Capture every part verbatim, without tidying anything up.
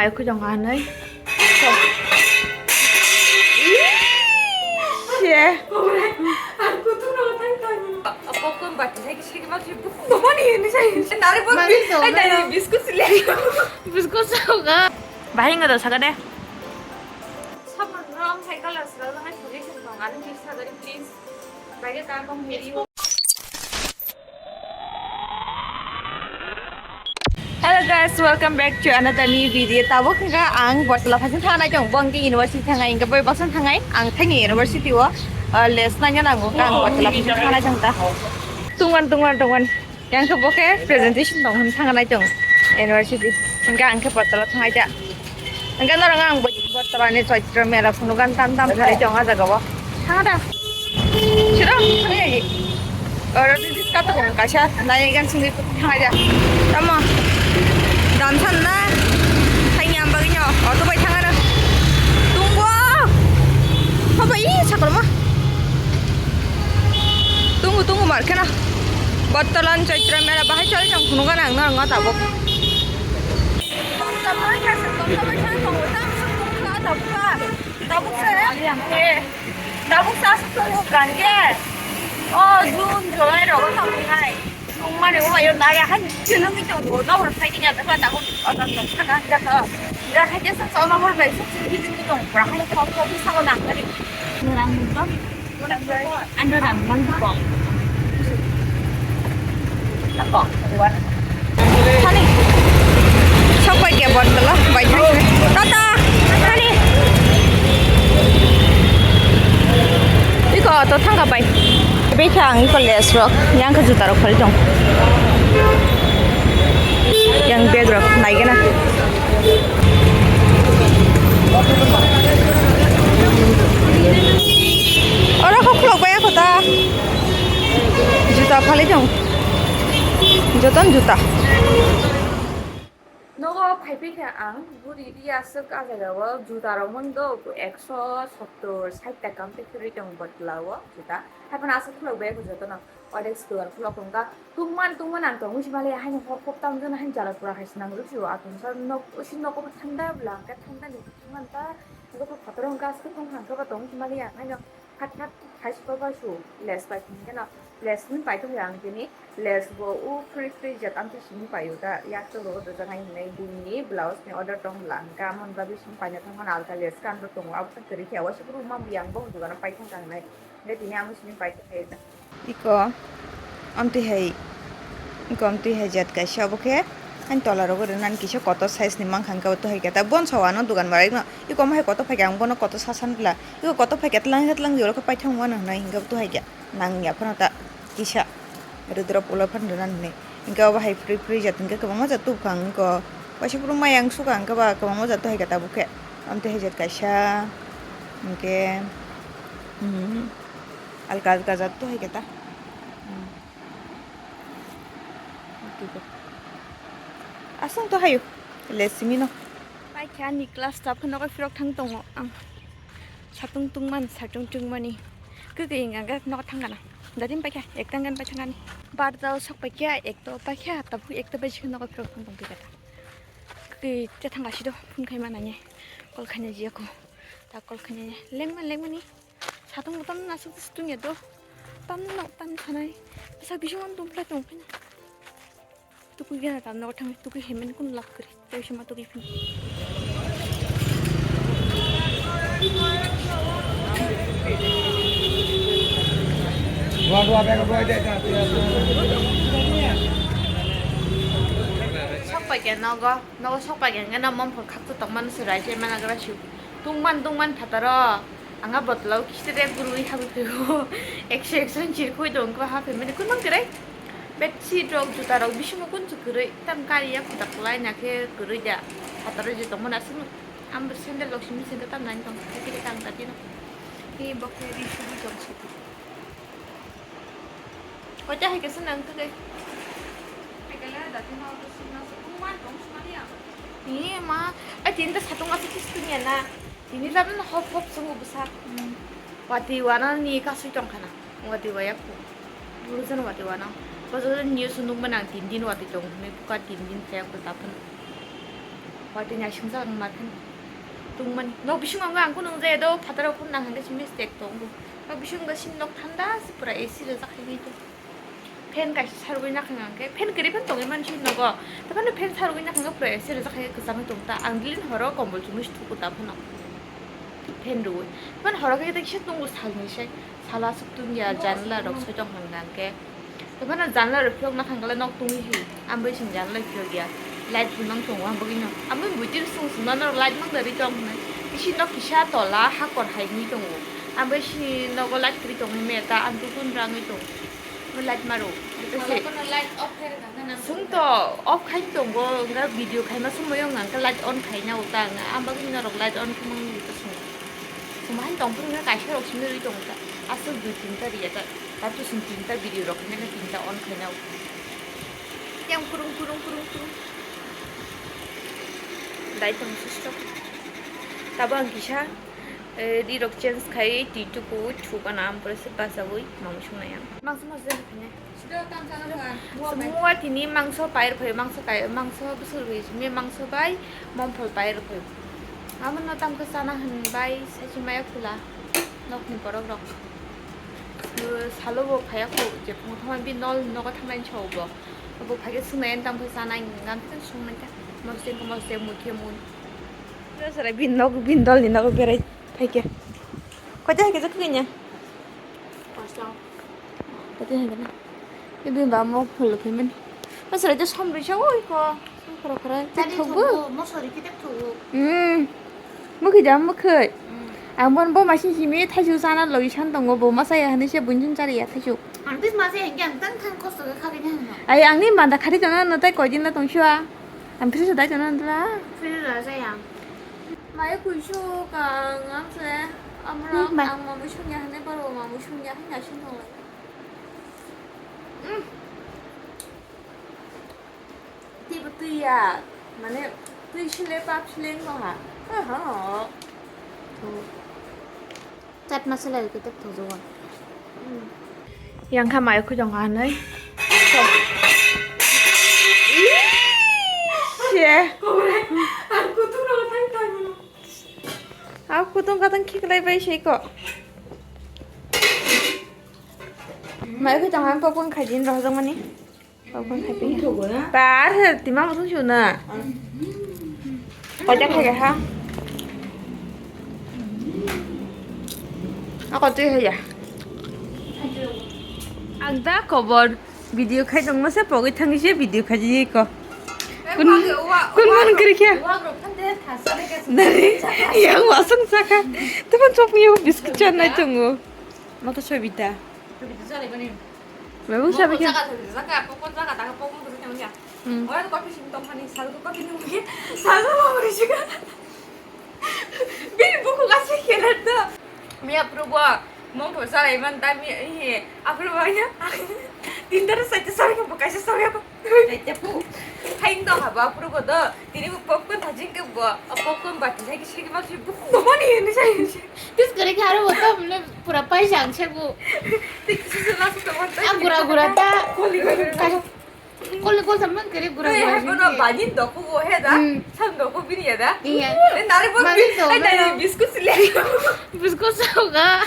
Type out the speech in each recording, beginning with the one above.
Ai khujong anai. She. Popcorn bati hai kisi ma si buku mani ni sai. Nari bo Mani so, nari biscuit sile. Biscuit so ga. Bahai nga do saga de. Sabun ram hai color sila hai suggestion dong ani bisa dari please. Bagi ta kong video. Hello guys, welcome back to another new video. Tabuk hingga ang Botla phaisin thangnai tong, bong ke university thangnai, hingga bai basan thangnai, ang thangi university o, uh, les nanya nango, ang Botla phaisin thangnai tong ta. Tungwan, tungwan, tungwan. Yang ke bo ke presentation tong hwn thangnai tong university. Hingga ang ke Botla thangnai ta. Hingga norong ang Botla ni Chaitra mela phunukgan tam tam khlai tong a jaga o. Thang da. Siro, thang ya. Oro di di kato kong kaisa, nai gan sini thang aja. Tamo. Dam san na. Thang ya ambag nyo. Auto bai thang ara. Tunggu. Apa i sakal ma? Tunggu, tunggu mar kena. Bottolan Chaitra mela bahai choli tong phunukgan ang norong tabuk. Tabuk se. Tabuk sa sa tongo kanje. O June, July rogo tabuk hai. Tongmani o ayo nari hai chilungwi tongo. Nahor phai kanya tabuk tabuk. Oto tabuk thaka jaka. Jaka jesa sa nahor bai sa chilungwi tongo. Pura hai thok thok sa nang kari. Nang nang. Ando rang mang kong. Thani. Sok bai ke bot lo, bai thang. Tata. Thani. Iko to thang ka bai. Bai kha ang iko les rok, yang ka juta rok phari dong. Yang bag rok nai gana. Oro kok khulok bai ako ta. Juta phalai tong. Joton juta. Nogo phaiphikha ang buri ri aswk a jagao juta rok mang do ekso sottor sait ta kam tei kwrwi tong botla o juta. Haiphano aswk khulok bai ako jotono. Odex dugan khulok tongkha. Tungman tungman ang tongwi si mali haino hor kop tam jana haino jala pura hai sinang rwsio atungsa nok usi nogo thanda bwla hwnkhe thandani tungman ta. Eko phataro hwnkhe aswk tong hwnkhe ba tongwi si mali ang haino. Phat phat hai si pai su les pai thang khe no les ni pai thang ang tini les bo u free free jat amtwi simi pai u ta yak to ro da jang ai hinai bini blouse ni order tong lang ka mon ba bising pai na thang man alka les kan ro tongo abo ta kwrwi khe waisa bru ma biyang bo dugan pai thang kang nai de tini ang simi pai thang khe ta iko amtwi hai iko amtwi hai jat kaisa abo khe ani tola rogo rwnan kisa kotor size ni mankha hwnkhe abo to hai khe ta bonso ano dugan bai no iko mo hai kotor phai khe ang bono kotor sasan bwla. Iko kotor phai khe tlang khe tlang jora khe paithang wano hwnwi hwnkhe bo tuhai khe nang ya phano ta kisa rwdwrop ulo phano rwna hwnwi hwnkhe obo hai free free jat hwnkhe kwbangma jat tubukha ang iko waisa phuru maya wng sukha hwnkhe ba kwbangma jat tuhai khe tabuk khe amtwi hai jat kaisa hwnkhe alka alka jat tuhai khe ta aswng tuhaio le simino. Paikha ani class staff khe nogo phirok thang tongo ang. Satung tungman, satung tungmani. Kwkwi wngkha khe nogo thangkana. Datim paikha, ekta gan pai thangkani. Barta o sok paikha, ekta o paikha, tabuk ekta bai sikhe nogo phirok thang tong paikha ta. Kwkwi te thangkha sido, phone khaima nanye. Call khaina jiya ko. Ta call khaina lengma lengmani. Satung bo tamno aswk se tungya do. Tamno, tamno sanai. Bwsak bising tong phlai tong phina. Tukui gana tamno thang tukui hemen kun lak kri. Tei sima tukui phin. Sok pai khe nogo, nogo sok pai khe hwnkhe no mom phor khakchwk tongmani se rai se mana gra suk. Tungman tungman phataro anga botolo kichire gurui habwi phio. Ekso ekso chirkhoi tong khe haphaimani kunman kwrwi. Bedsheet rok juta rok bisingo kunsu kwrwi. Tam kari ya khudak lai na khe kwrwi da. Phataro je tongmani aswk no. Ambo sandal rok simi sandal tam nani tong khe khe tang ta tino. Khe bo khe ri sugui tong sugui. Koita hai khe swnang twi. Hai khe le da twi ma auto swngnang se tungma tong swnang ya. Ni ma, ai tini ta satung aswk khe swngya na. Tini jabra no hop hop swngo bwsa. Watwi wana ni kasui tong khana. Watwi waya khu. Buru jani watwi wana. Bojo ni swnung ma nang tin din watwi tong hwnwi buka tin din thaya khu ta phano. Watwi naisungjak ang ma khe tungmani. Nok bisingo ang kunu nung jaya do, phataro phone nang hwnkhe se mistake tongo. Nok bisingo sin nok thanda se pura A C rwjak hai tong. Fan kaisa sarwi nakhang ang khe, fan kwrwi phano tongwi mani se nogo. Tei phano fan sarwi nakhang khe pura A C rwjak hai kwchangwi tong ta. Ang daily horo kombol chumui se thuku ta phano. Fan rwui. Phano horo khe kisa tongo salni se. Sala aswk tungya, janla rok soi tong hwnka hwnkhe. Tei phano janla rok phiyok nakhang khe nok tungwi hi. Ambai sing janla phiyok ya. Light phunang tongo, ang bagwino. Ambai buitir sung sung no norok light mang dari tong hwnwi. Bisi nok kisa tola hakor hai wngwi tongo. Ambai si nogo light kwrwi tongwi meta, ang dukun rangwi tongo. Light maro. Sung to off khai tongo, wngkha video khaima somoyo wngkha light on khaina uta ang. Ang bagwi norok light on khe mangni uta sung. Sung hai tong phuru wngkha kaisa rok simi rwi tongo ta. Aswk dui tinta riya ta. Tato sung tinta video rok khaina tinta on khaina uta. Yang kurung kurung kurung kurung. Dai tong sisto. Tabo ang kisa, eh, ri rok change khai twi tuku thuk ana am pore se bachawi mamung sung nai ang. Mangsa mangsa jani khainai. Mua tini mangso pair phai, mangso kai, mangso bwswk rwi simi mangso bai momphol pair phai. Amo no tamkhe chana hwn bai sai se maya khula nokni borok rok. Salo bo phaiya kho je phungo thangma bi nol nogo thangnai sao bo. Bo phaikhe swngnai ani tamkhe chana hwn nang khe swngnai kha. Moseng khe moseng mui khe mui. Sarai bin nok bin dol ni nogo berai phaikhe. Koita hai khe jak kanya. Koita hai khe na. Ibi ba mo phul phi men. Masra je som risa oi ko. Som khoro khoro. Tani thok bu. Mosori kitak thok bu. Hmm. Mukhi jam mukhi. Ang bon bo masin simi thaisu sana logi san tongo bo masa ya hani se bunjun chari ya thaisu. Ang tis masa ya hengke ang tang tang kosto ke khari na hano. Ai ang ni manda khari tona no tai koi din na tong sua. Ang phiri sa dai tona ndra. Phiri ra sa ya. Mai kuisu ka ang ang se amra ang mamu sungya hane baro mamu sungya hane asin thong lai. Tei bo twi ya, mane twi sile pap sile wngkha. Oho. Chat masala rikhe tok thojo. Yang kha mai khujong anai. Se. Aku tu lo thang thang. Aku tu kadang khiklai bai sei ko. Mai khujong ang popcorn khaijin rohjak mani. Ba, ar se tima muthung suna. Koi ta khai ha. Ako twi hai ya. Ang da kobor video khai tong masa pogwi thangwi se video khai ji ko. Kun kun kun kri kya. Dari yang wasung saka. Teman chok ni biscuit chan nai tungu. Maka sobita. Mebung sabi khe. Jaga, jaga, pokok jaga, jaga, pokok jaga, jaga. Hmm. Orang tu kopi sing tong hani, sal tu kopi nunggu, sal tu mau berisi kan. Bini buku kasih kira tu. Mia prubo, mong tu sarai man, tapi ini, apa namanya? Tinta tu saja sarai, bukan sarai apa? Hai tong haba phurugo do, tini bo popcorn thajin ke bo, o popcorn bati hai ke sigi ma sigi bo mani ni sai ni. Tis kare kharo bo to mane pura paisa ang se bo. Tik sisi lasu to bo. A gura gura ta. Koli koli. Koli koli samang kare gura gura. Hai bono bani doku bo he da. Sam doku bini ya da. Iya. Nari bo. Nari biscuit sile. Biscuit sao ga.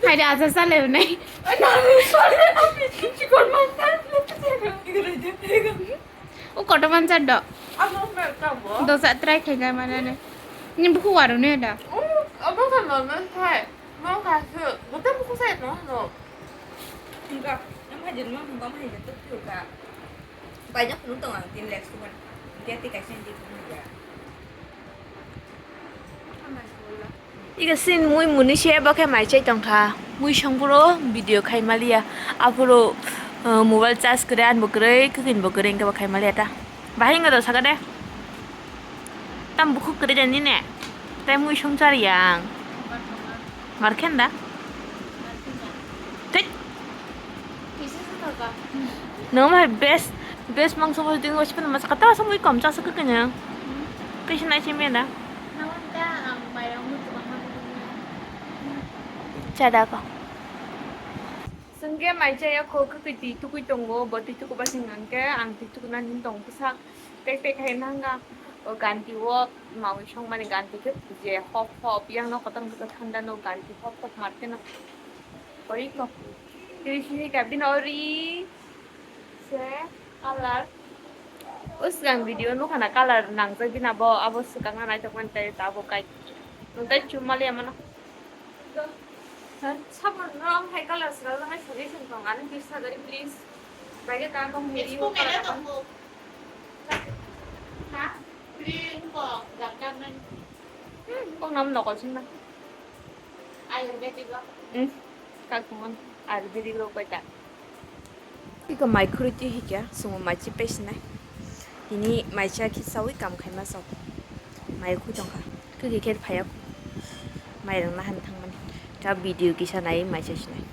Hai da aja sale nai. O koto manchar do. Dosa try khai na mana ne. Ni buku waru ne da. Ika sin mui muni se bo khe mai chai tongkha. Mui songphuru video khai maliya. Aphuru, uh, mobile charge kwrwi, ani bo kwrwi, kwkhin bo kwrwi, wngkhe bo khai maliya ta. Bahai wngkha do saka de. Tam bukhuk kwrwi de nini. Tei mui songchar yang. Markhen da? Thik. Nang mai best, best mangso bo ding wasi pen masa kata masa mui kom chasa kekenya. Kesi nai simi da. Chada ko. Sengke mai chaya ko kekei twi tukui tongo, bo twi tuku basing angke ang twi tuku nani tong bwsak. Tek tek hai nanga o ganti o mawi songmani ganti khe je hop hop yang no kotor kotor thanda no ganti hop hop marte no. Koi ko. Kiri sini ka bini ori se color. O sigang video nukha na color nangjak bini abo, abo swkang na naithok mani tei abo kai. Nwng tei chumali amano. Sabon rong hai color swkang hai suggestion tong ani bis hajari please. Baige ta kong video. Ha? Green ko, dark dark nai. Hmm, kok nam nokol sing na. Ayurvedic o. Hmm, kak mon Ayurvedic rok bai ta. Iko mai khuri twi hikya, sumo mai chi pesinai. Tini mai cha khi sawi kam khai ma sao. Mai khu tongkha. Kiki kher phaya. Mai rang na han thangmani. Ka video kisa nai mai cha sinai.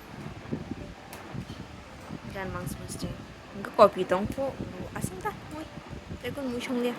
Gan mang sma sting. Engko copy tong pho, asam ta, mui. Tei kun mui song dia.